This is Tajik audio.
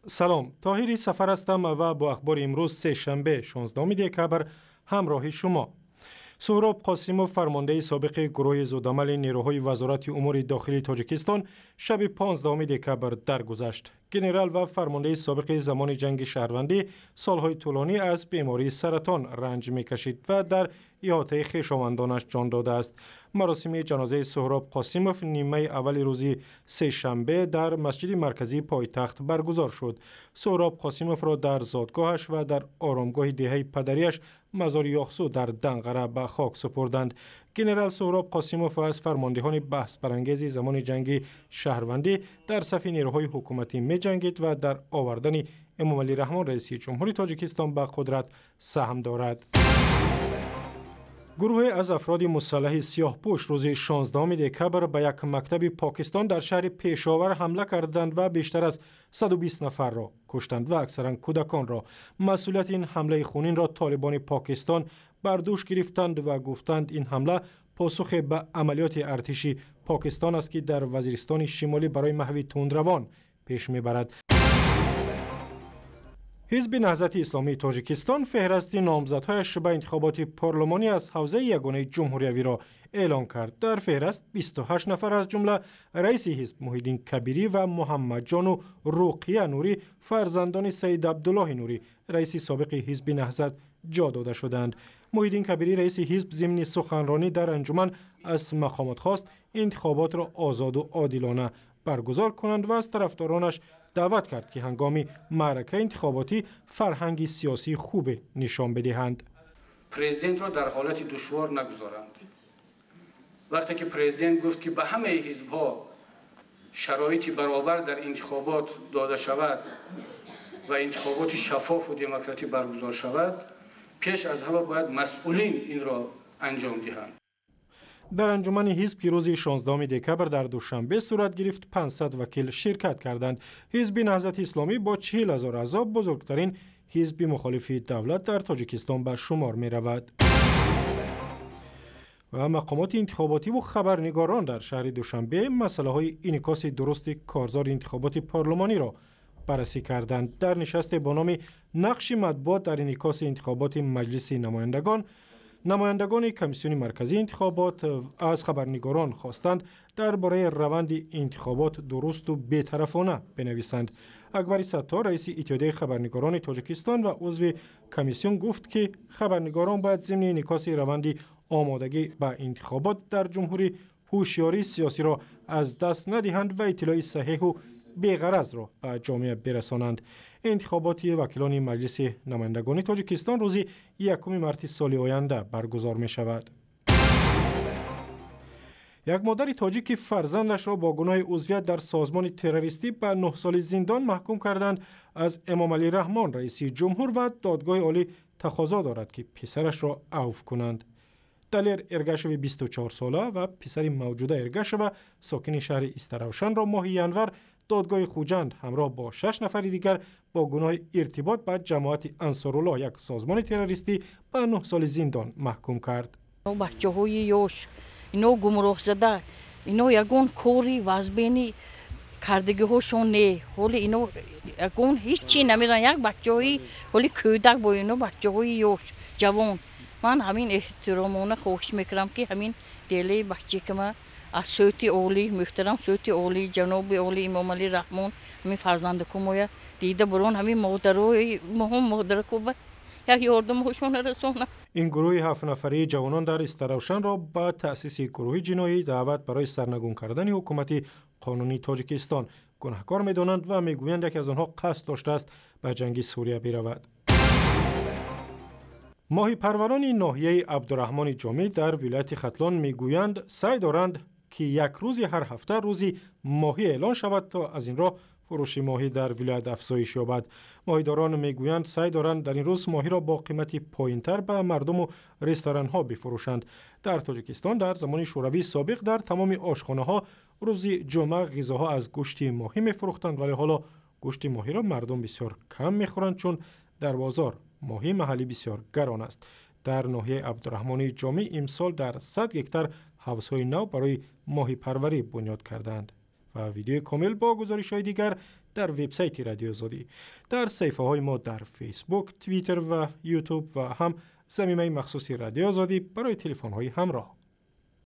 Салом, Тоҳири Сафар ҳастам ва бо ахбори имрӯз, сешанбе, 16 декабр, ҳамроҳи шумо. Суҳроб Қосимов, фармондеҳи собиқи гурӯҳи зудамали нерӯҳои Вазорати умури дохилии Тоҷикистон, шаби 15 декабр даргузашт. Генерал ва фармондеҳи собиқи замони ҷанги шаҳрвандӣ солҳои тӯлонӣ аз бемории саратон ранҷ мекашид ва дар иҳотаи хешовандонаш ҷон додааст. Маросими ҷанозаи Суҳроб Қосимов нимаи аввали рӯзи сешанбе дар масҷиди марказии пойтахт баргузор шуд. Суҳроб Қосимовро дар зодгоҳаш ва дар оромгоҳи деҳаи падарияш, Мазори Ёхсу дар Данғара, ба хок супурданд. Генерал Суҳроб Қосимов аз фармондеҳони баҳсбарангези замони ҷанги шаҳрвандӣ дар сафи нерӯҳои ҳукуматӣ меҷангид ва дар овардани Эмомалӣ Раҳмон, раиси ҷумҳури Тоҷикистон, ба қудрат саҳм дорад. Гурӯҳе аз афроди мусаллаҳи сиёҳпӯш рӯзи 16 декабр ба як мактаби Покистон дар шаҳри Пешовар ҳамла карданд ва бештар аз 120 нафарро куштанд ва аксаран кӯдаконро. Масъулияти ин ҳамлаи хунинро Толибони Покистон бар дӯш гирифтанд ва гуфтанд, ин ҳамла посухе ба амалиёти артиши Покистон аст, ки дар Вазиристони Шимолӣ барои маҳви тундравон пеш мебарад. Ҳизби Наҳзати Исломии Тоҷикистон феҳрасти номзадҳояш ба интихоботи парлумонӣ аз ҳавзаи ягонаи ҷумҳуриявиро эълон кард. Дар феҳраст 28 нафар, аз ҷумла раиси ҳизб Муҳиддин Кабирӣ ва Муҳаммадҷону Руқия Нурӣ, фарзандони Саид Абдуллоҳи Нурӣ, раиси собиқи ҳизби Наҳзат, ҷо дода шуданд. Муҳиддин Кабирӣ, раиси ҳизб, зимни суханронӣ дар анҷуман аз мақомот хост, интихоботро озоду одилона баргузор кунанд ва аз тарафдоронаш даъват кард, ки ҳангоми маъракаи интихоботӣ фарҳанги сиёсии хубе нишон бидиҳанд. Президентро дар ҳолати душвор нагузоранд. Вақте ки президент гуфт, ки ба ҳамаи ҳизбҳо шароити баробар дар интихобот дода шавад ва интихоботи шаффофу демократӣ баргузор шавад, пеш аз ҳама бояд масъулин инро анҷом диҳанд. Дар анҷумани ҳизб, ки рӯзи 16 декабр дар Душанбе сурат гирифт, 500 вакил ширкат карданд. Ҳизби Наҳзати Исломӣ бо 40 ҳазор аъзо бузургтарин ҳизби мухолифи давлат дар Тоҷикистон ба шумор меравад. Ва мақомоти интихоботиву хабарнигорон дар шаҳри Душанбе масъалаҳои инъикоси дурусти корзори интихоботи парлумониро баррасӣ карданд. Дар нишасте бо номи «Нақши матбуот дар инъикоси интихоботи Маҷлиси намояндагон» намояндагони Комиссиони марказии интихобот аз хабарнигорон хостанд, дар бораи раванди интихобот дурусту бетарафона бинависанд. Акбари Саттор, раиси Иттиҳодияи хабарнигорони Тоҷикистон ва узви комиссион, гуфт, ки хабарнигорон бояд зимни инъикоси раванди омодагӣ ба интихобот дар ҷумҳурӣ ҳушёрии сиёсиро аз даст надиҳанд ва иттилои саҳеҳу беғаразро ба ҷомеа бирасонанд. Интихоботи вакилони Маҷлиси намояндагони Тоҷикистон рӯзи 1 марти соли оянда баргузор мешавад. Як модари тоҷик, ки фарзандашро бо гуноҳи узвият дар созмони террористӣ ба 9 соли зиндон маҳкум карданд, аз Эмомалӣ Раҳмон, раиси ҷумҳур, ва Додгоҳи Олӣ тақозо дорад, ки писарашро авф кунанд. Далер Эргашеви 24 сола ва писари Мавҷуда Эргашева, сокини шаҳри Истаравшанро моҳи январ додгоҳи Хуҷанд ҳамроҳ бо шаш нафари дигар бо гуноҳи иртибот ба ҷамоати Ансоруллоҳ, як созмони террористӣ, ба 9 соли зиндон маҳкум кард. Бачаҳои ёш ино гумроҳзада, ино ягон кори вазбени кардагиҳошон не. Ҳоли ино ягон ҳеҷ намедонанд, як бачаҳои ҳоли кӯдак бо ино, бачаҳои ёш, ҷавон. Ман ҳамин эҳтиромона хоҳиш мекунам, ки ҳамин делаи бачакама аз суди олӣ, муҳтарам суди олӣ, ҷаноби олӣ Эмомалӣ Раҳмон, ҳамин фарзандакумоя дида бурон, ҳамин модарои моҳом, модаракуба як ёрдамҳошона расонам. Ин гурӯҳи ҳафтнафарии ҷавонон дар Истаравшанро ба таъсиси гурӯҳи ҷиноӣ, даъват барои сарнагун кардани ҳукумати қонунии Тоҷикистон гунаҳкор медонанд ва мегӯянд, яке аз онҳо қасд доштааст ба ҷанги Сурия биравад. Моҳипарварони ноҳияи Абдураҳмони Ҷомӣ дар вилояти Хатлон мегӯянд, саъй доранд, ки як рӯзи ҳар ҳафта рӯзи моҳӣ эълон шавад, то аз ин роҳ фурӯши моҳӣ дар вилоят афзоиш ёбад. Моҳидорон мегӯянд, саъй доранд дар ин рӯз моҳиро бо қимати поинтар ба мардуму ресторанҳо бифурӯшанд. Дар Тоҷикистон дар замони Шӯравии собиқ дар тамоми ошхонаҳо рӯзи ҷумъа ғизоҳо аз гӯшти моҳӣ мефурӯхтанд, вале ҳоло гӯшти моҳиро мардум бисёр кам мехӯранд, чун дар бозор моҳии маҳаллӣ бисёр гарон аст. Дар ноҳияи Абдураҳмони Ҷомӣ имсол дар 100 гектар ҳавзҳои нав барои моҳипарварӣ бунёд кардаанд. Ва видеои комил бо гузоришҳои дигар дар вебсайти Радиои Озодӣ, дар саҳифаҳои мо дар Фейсбук, Твиттер ва Ютуб ва ҳам замимаи махсуси Радиои Озодӣ барои телефонҳои ҳамроҳ.